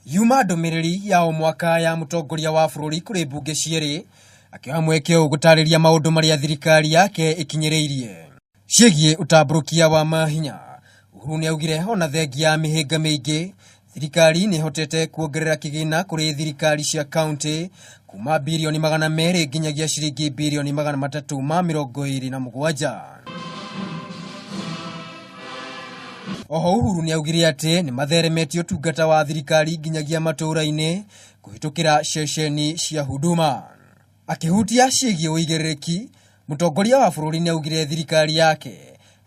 Yuma ndũmĩrĩri ya o mwaka ya mũtongoria wa bũrũri kũrĩ mbunge cierĩ, akĩoya mweke ũyũ gũtarĩria maũndũ marĩa thirikari yake ĩkinyĩrĩirie. Ciĩgiĩ ũtambũrũkia wa mahinya, Uhuru nĩaugire ona thengia ya mĩhĩnga mĩingĩ, thirikari nĩĩhotete kuongerera kĩgĩna kũrĩ thirikari cia kauntĩ kuma birioni 200 nginyagia ciringi birioni 327. Oho Uhuru nĩaugire atĩ nĩmatheremetie ũtungata wa thirikari nginyagia matũũra-inĩ kũhĩtũkĩra ceceni cia Huduma. Akĩhutia ciĩgiĩ ũigĩrĩrĩki, mũtongoria wa bũrũri nĩaugire thirikari yake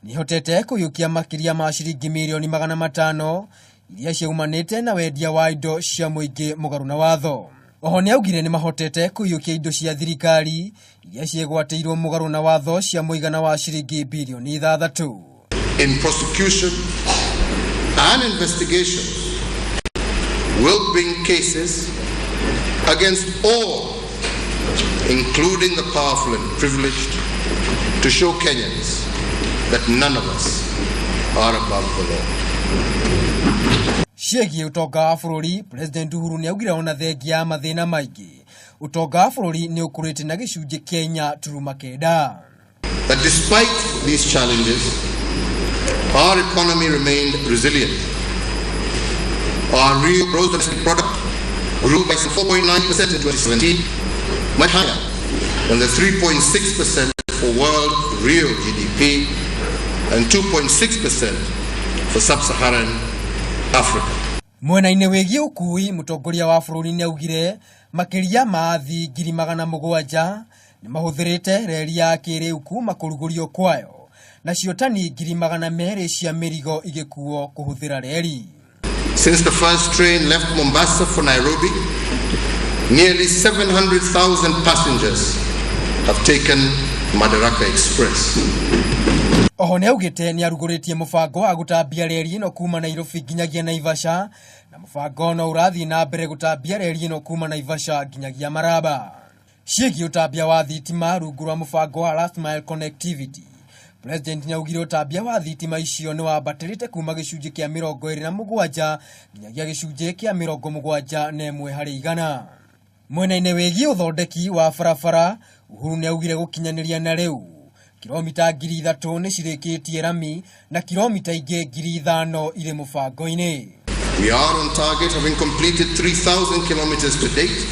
nĩĩhotete kũiyũkia makĩria ma ciringi mirioni 500 iria ciaumanĩte na wendia wa indo cia mũingĩ mũgarũ na watho. Oho nĩaugire nĩmahotete kũiyũkia indo cia thirikari iria ciĩgwatĩirwo mũgarũ na watho cia mũigana wa ciringi birioni 6. In prosecution and investigations will bring cases against all, including the powerful and privileged, to show Kenyans that none of us are above the law. Ciĩgiĩ ũtonga wa bũrũri, President Uhuru nĩaugire ona thengia ya mathĩna maingĩ, ũtonga wa bũrũri nĩ ũkũrĩte na gĩcunjĩ kĩa 4.9. That despite these challenges, our economy remained resilient. Our real gross domestic product grew by 4.9% in 2017, much higher than the 3.6% for world real GDP and 2.6% for sub-Saharan Africa. Mwena-inĩ wĩgiĩ ũkui, mũtongoria wa bũrũri nĩaugire makĩria ma athii 700,000 nĩmahũthĩrĩte reri ya kĩrĩu kuma kũrugũrio kwayo, nacio tani 200,000 cia mĩrigo igĩkuo kũhũthĩra reri. Since the first train left Mombasa for Nairobi, nearly 700,000 passengers have taken Madaraka Express. Oho nĩaugĩte nĩarugũrĩtie mũbango wa gũtambia reri ĩno kuma Nairobi nginyagia Naivasha, na mũbango no ũrathiĩ na mbere gũtambia reri ĩno kuma Naivasha nginyagia Maraba. Ciĩgiĩ ũtambia wa thitima rungu rwa mũbango wa Last Mile Connectivity, President nĩaugire ũtambia wa thitima icio nĩwambatĩrĩte kuma gĩcunjĩ kĩa 27 nginyagia gĩcunjĩ kĩa 71 harĩ igana. Mwena-inĩ wĩgiĩ ũthondeki wa barabara, Uhuru nĩaugire gũkinyanĩria na rĩu kilomita 3,000 nĩcirĩkĩtie rami na kilomita ingĩ 5,000 irĩ mũbango-inĩ. We are on target, having completed 3,000 kilometers to date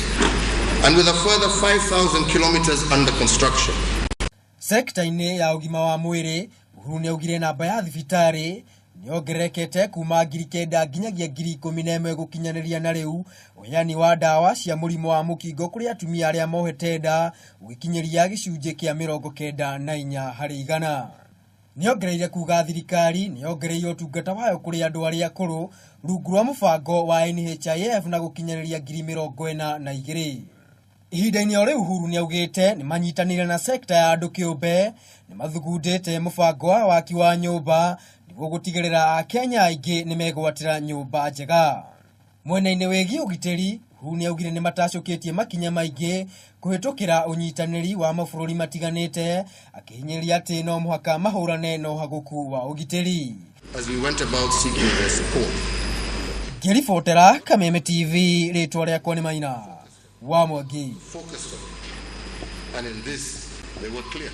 and with a further 5,000 kilometers under construction. Sekta-inĩ ya ũgima wa mwĩrĩ, Uhuru nĩaugire namba ya thibitarĩ nĩyongererekete kuma 9,000 nginyagia 11,000 gũkinyanĩria na rĩu ũheani wa ndawa cia mũrimũ wa mũkingo kũrĩ atumia arĩa mohete nda ũgĩkinyĩria gĩcunjĩ kĩa 94 harĩ igana. Nĩongereire kuga thirikari nĩyongereire ũtungata wayo kũrĩ andũ arĩa akũrũ rungu rwa mũbango wa NHIF na gũkinyanĩria 42,000. Ihinda-inĩ o rĩu Uhuru nĩaugĩte nĩmanyitanĩire na sekta ya andũ kĩũmbe nĩmathugundĩte mũbango wa waki wa nyũmba nĩguo gũtigĩrĩra Akenya aingĩ nĩmegwatĩra nyũmba njega. Mwena-inĩ wĩgiĩ ũgitĩri, Uhuru nĩaugire nĩmatacũkĩtie makinya maingĩ kũhĩtũkĩra ũnyitanĩri wa mabũrũri matiganĩte, akĩhinyĩrĩria atĩ no mũhaka mahũrane na ũhagũku wa ũgitĩri. As we went about seeking their support. Ngĩribotera Kameme TV, rĩtwa rĩakwa nĩ Maina wa Mwangi. Focused on, and in this they were clear.